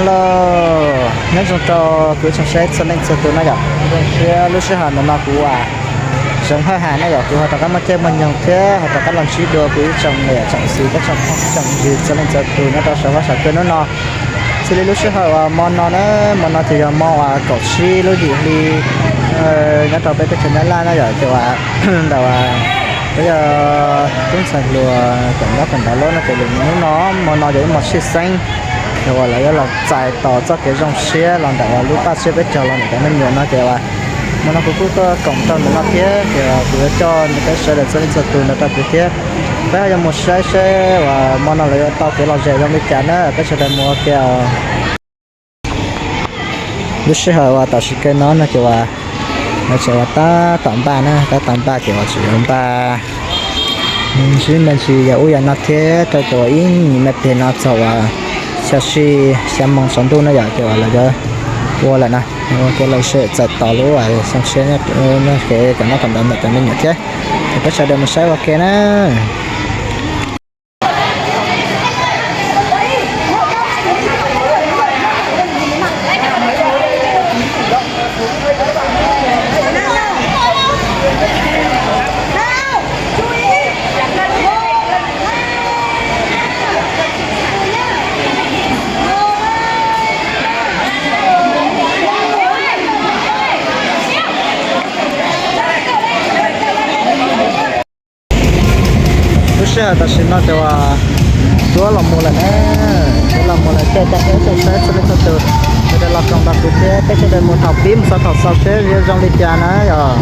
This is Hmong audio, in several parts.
Los nyob zoo rau kuv ib tsoom saib txhua leej txhua tus na yom. Zoo siab lub sij hawm ntawm no kuv uas Zeev Hawj Has na yom, kuv ho rov qab muaj caij muaj nyoog thiab ho rov qab los ntsib dua kuv ib tsoom niam tsoom txiv thiab tsoom phooj tsoom ywg txhua leej txhua tus nyob rau saum huab saum cua hnub no. Xws li lub sij hawm uas hmo no na, hmo no ces yog hmo uas kaum tsib lub yim hli nyob rau peb teb chaws Nyab Laj na yom, ces uas ntawm uas peb yog tub ntxhais hluas kaum ob kaum ntawd lub no ces lub hnub no hmo no yog ib hmo tshwj xeeb, ces uas lawv yuav los txais tos txoj kev zoo siab los ntawm uas lub paj siab peb caug los ntawm cov me nyuam no ces uas hmo no kuv kuj tuaj koom rau ntawm no thiab ces kuv yuav coj peb sawv daws txhua leej txhua tus ntawd rau kuv thiab. Peb ho yuav mus saib seb uas hmo no lawv yuav tau kev lom zem zoo li cas na, peb sawv daws mus ua ke os. Lub sij hawm uas tam sim kawg no no ces uas lawv tseem uas tab tom npaj na, tab tom npaj ces uas tseem yuav npaj sib me ntsis yam ub yam no thiab rau ces uas ib nyuag me pliag no txog uas xya sij xya moo saum ntuj no yom ces uas lawv yuav ua lawm na, ua kev lom zem txais tos lub uas zoo siab nyob kev cov noj tom ntawd ntawm cov me nyuam thiab. Ces peb sawv daws mus saib ua ke na. Lub sij hawm tam sim no ces uas cuab los mus lawm na, cuab los mus lawm ces cov peb tsoom saib txhua leej txhua tus, sawv daws los koom nrog kuv thiab peb sawv daws mus thaum pib mus txog thaum xaus seb yuav zoo li cas na yom.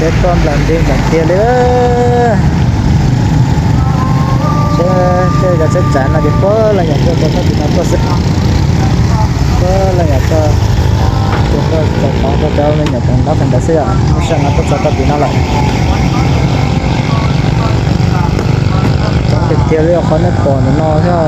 Peb tuaj nplas nti nplas tiag li. Seb tej cov tsheb tsav no ces puab leej yam tuaj txog txoj kev no tuaj xwb. Puab leej yam tuaj, tuaj txog tod rau cov me nyuam ntawd ntawd xwb yom, muaj sij hawm no tuaj txog txoj kev no lawm. Coob tiag tiag li qhov nej pom ntawm no thiab.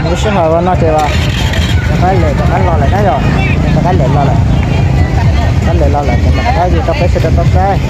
Lub sij hawm no ces rov qab lem rov qab los lawm na yom, rov qab lem los lawm, rov qab lem los lawm ces mam rov qab yus rau peb sawv daws tau saib.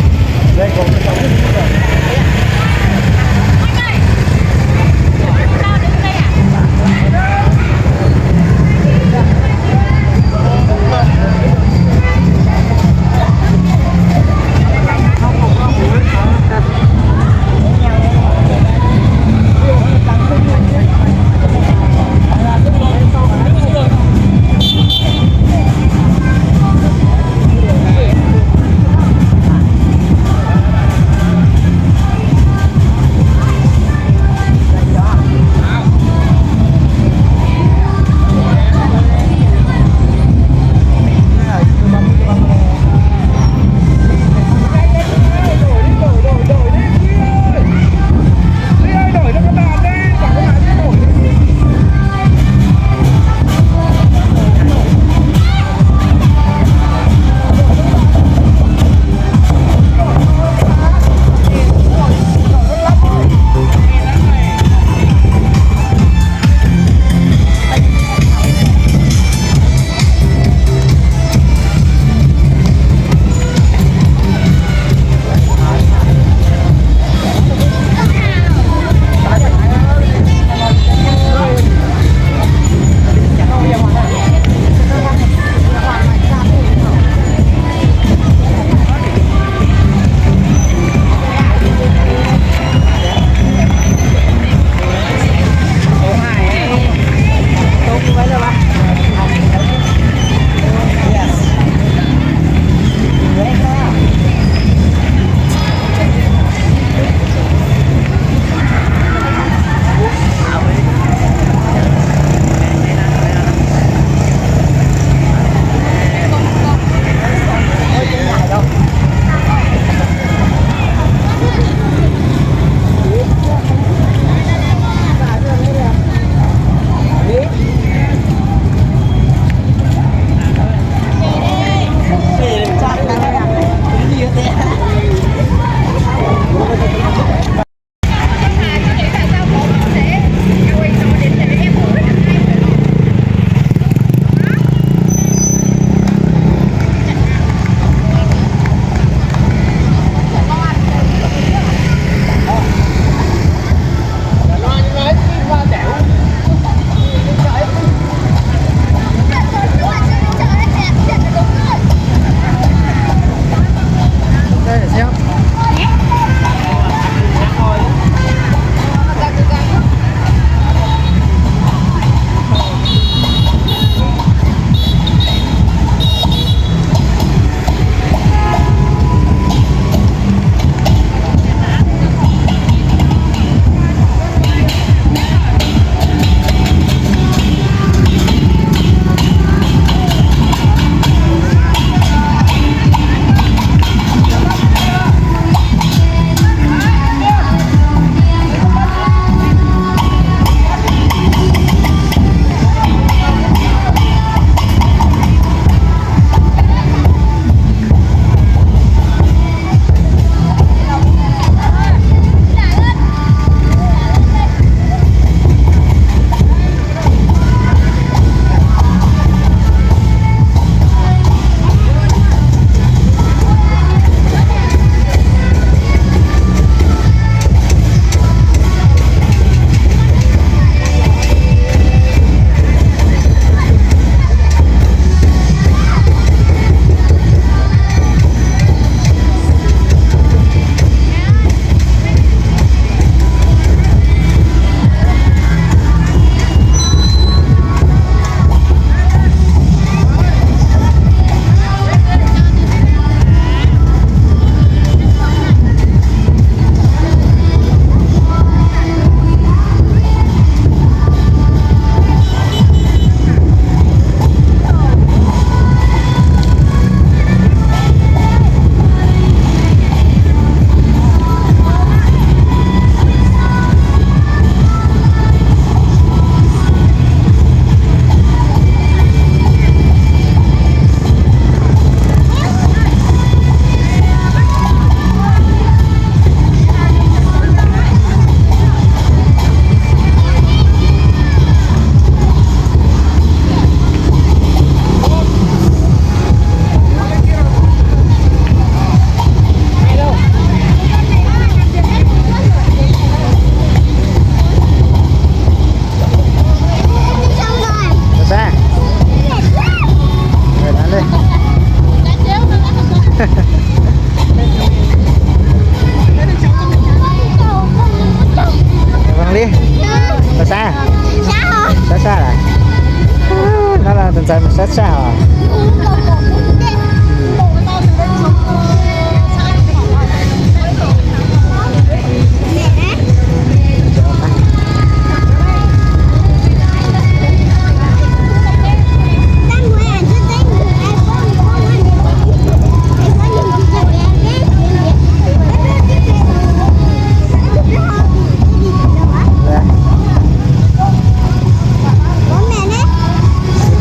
Ntxhais mus sab sab hos.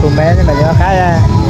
Tus me ne mas yuav qab.